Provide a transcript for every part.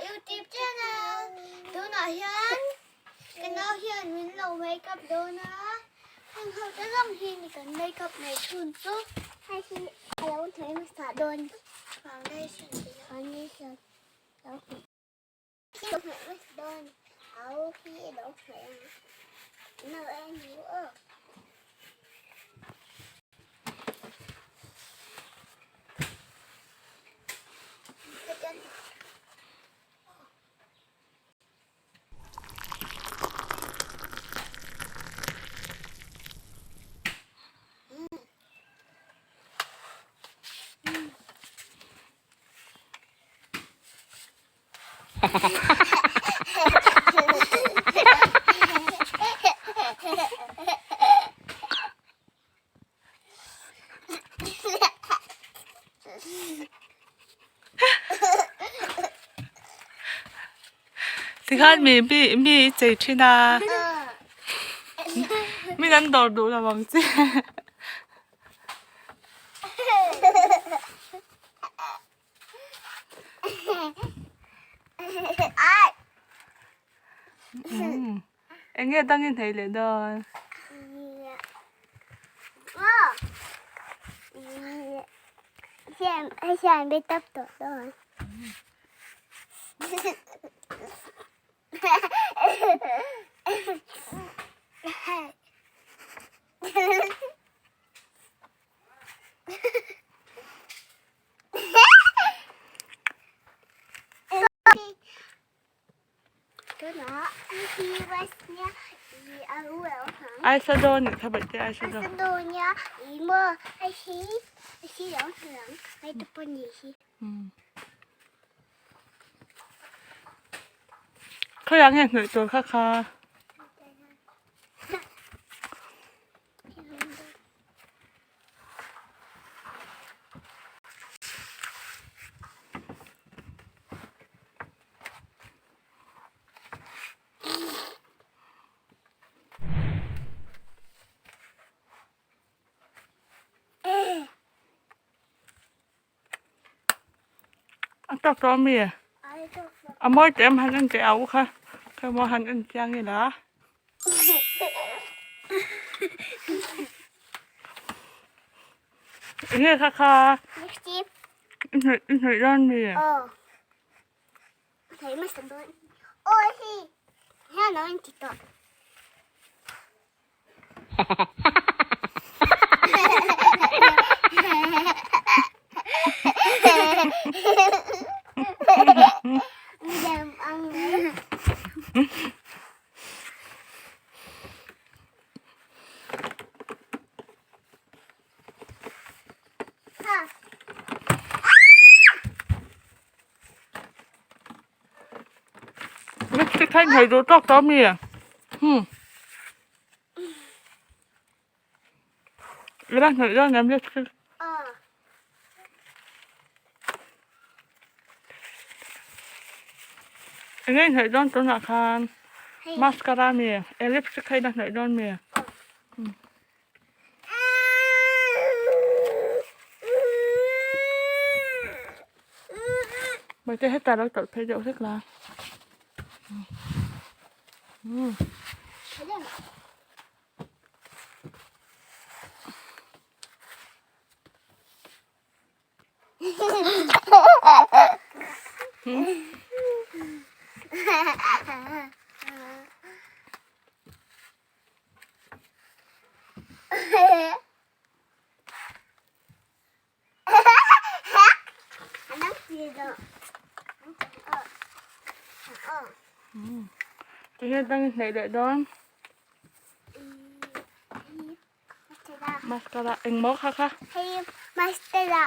YouTube channel. Tunah hian ka nau hian min lo makeup dawn a, heng ho te zawng hi ni kan makeup nei chhun chu. Hei hi a lo hnawih hmasa dawn. Foundation tih a. Foundation lo hnawih. Lo hnawih hmasa dawn. Au hi lo hnawih ang. No en hu aw. Tikhan mi mi mi i chei thin a min an dawr duh lo ang che. Eng nge dangin hei leh dawn? Eyeshadow nih kha baih te eyeshadow. Khawiah nge hnawih tur kha kha. A tawk tawh ami? A mawi teh em han en teh au kha khawi maw han en chiang ila. Enge kha kha i hnawih i hnawih dawn mi? Lipstick kha in hei duh tawk tawh ami? Hmm. Ila hnawih dawn em lipstick? Enge in hnawih dawn tunah khan mascara ami? E lipstick kha ila hnawih dawn mi? Mahse hetah lo tawlh phei deuh hlek la. Tinge dang i hnaih leh dawn? Mascara engmaw kha kha? Hei mascara.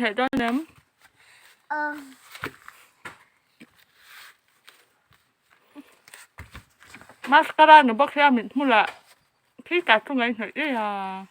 hneh dawn em? Mascara ni bawk hian mit hmulah khi ta chu ngaih hnawih daih a.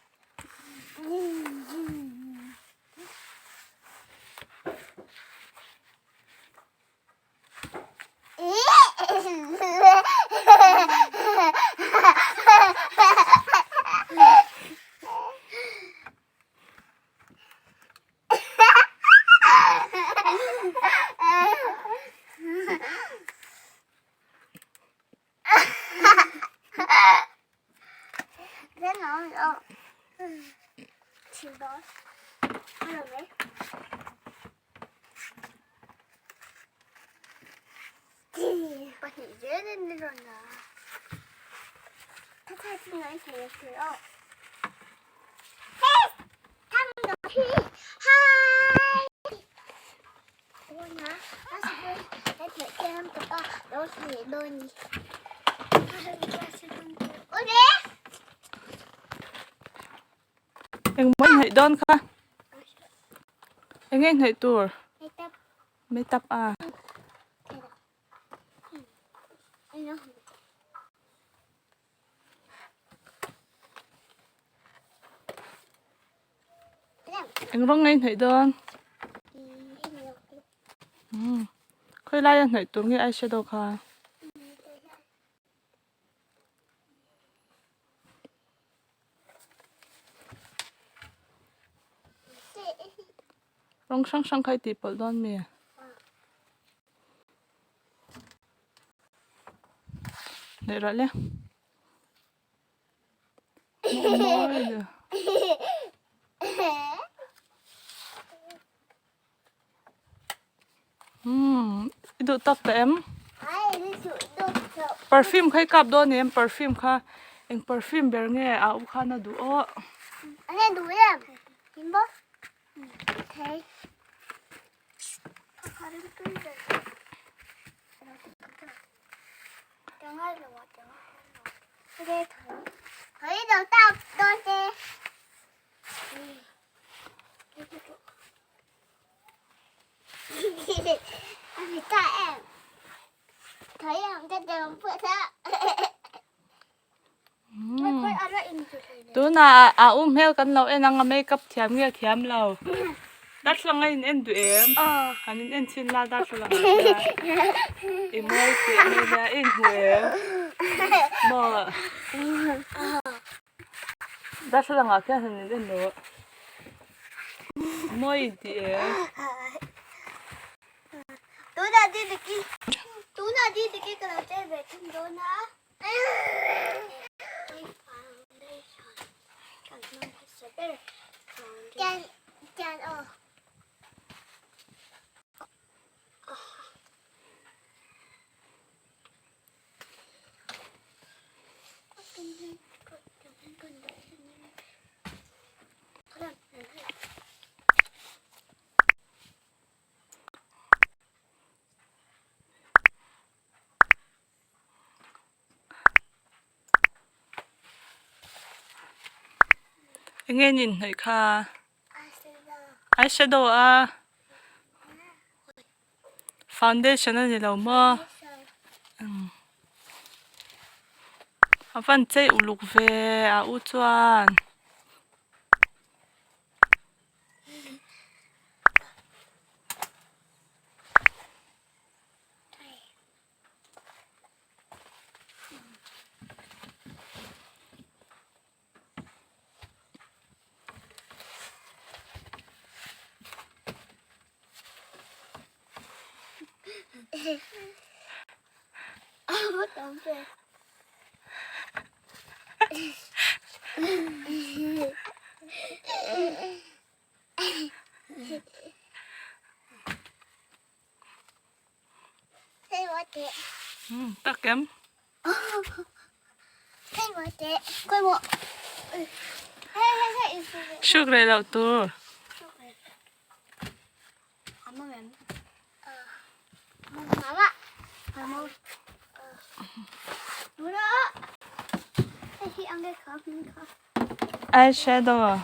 Engmaw inhnaih dawn kha eng nge inhnaih tur makeup a. Eng rawng nge i hnaih dawn? Umm khawi laia hnaih tur nge eyeshadow kha? Rawng hrang hrang kha i tih pawlh dawn mi? Hnaih rawh le. Umm i duh tak ta em? Perfume kha i kap dawn em? Perfume kha eng perfume ber nge a u khan a duh aw. Tunah a u hmel kan lo en ang a makeup thiam nge thiam lo. Darthlalang a in en duh em? Han in en chhin la darthlalang ah hian i mawi tih mai nia i inhmu em? Maw darthlalang ah khian han in en rawh. Mawi intih em? Tunah didiki tunah didiki ka lo chei ve thung dawn a. Eng nge nin hnawih kha eyeshadow a foundation a ni lo maw a van chei uluk ve a u chuan. Tak em? Suk reh loh tur. Eyeshadow.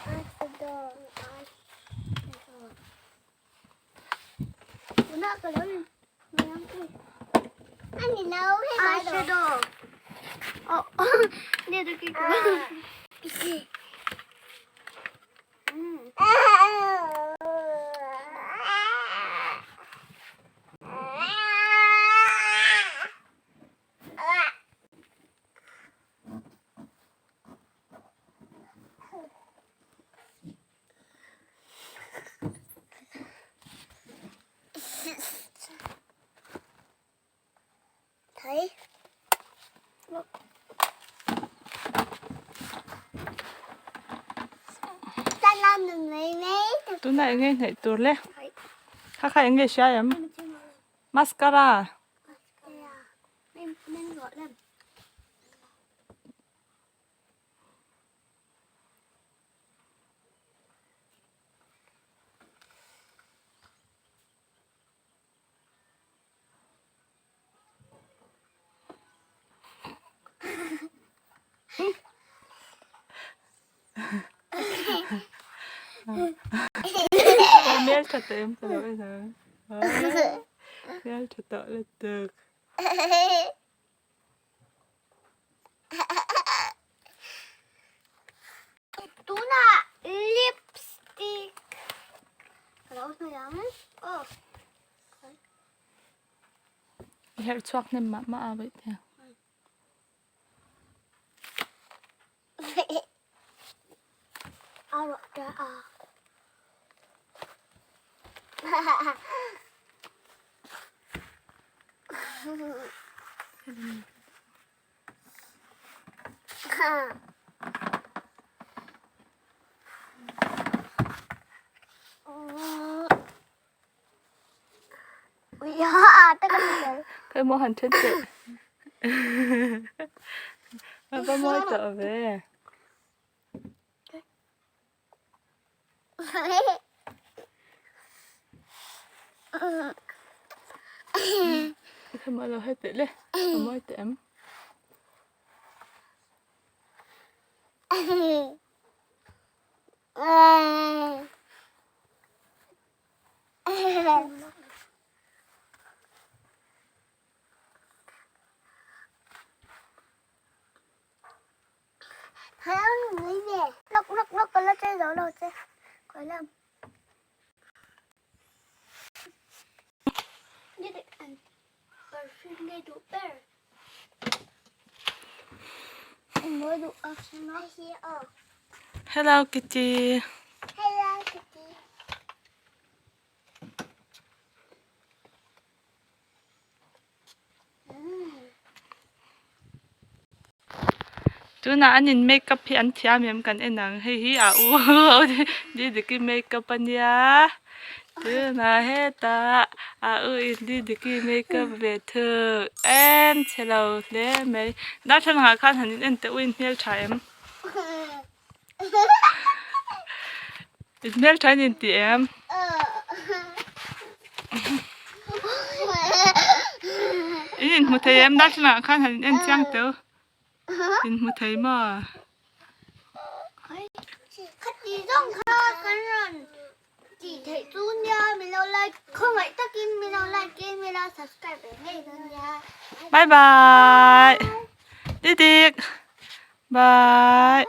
Tunah eng nge hnaih tur le? Kha kha eng nge hria em? Mascara. Hmel tha tawh em ka lo en ang. Hmel tha tawh lutuk. Tunah lipstick ka lo hnawih ang. Aw. I herh chhuak hnem mah mah a vaih te. A rawh ta a. Ka emaw han then teh. A va mawi tawh ve. Ka emaw lo hai teh le. A mawi teh em. Hello Kitty. Hello Kitty. Tunah an in make up hi an thiam em kan en ang hei hi a u Didiki make up ania tunah hetah a u in Didiki make up ve thung en chhe lo hle mai darthlalang ah khan han in en teh u in hmeltha em in hmeltha in inti em. In inhmu thei em darthlalang ah khan han in en chiang teu in hmu thei maw. Khati zawng kha kan rawn tih theih chu nia min lo like khawngaih takin min lo like in min lo subscribe ve ngei dawn nia. Bye bye. Didik. Bye.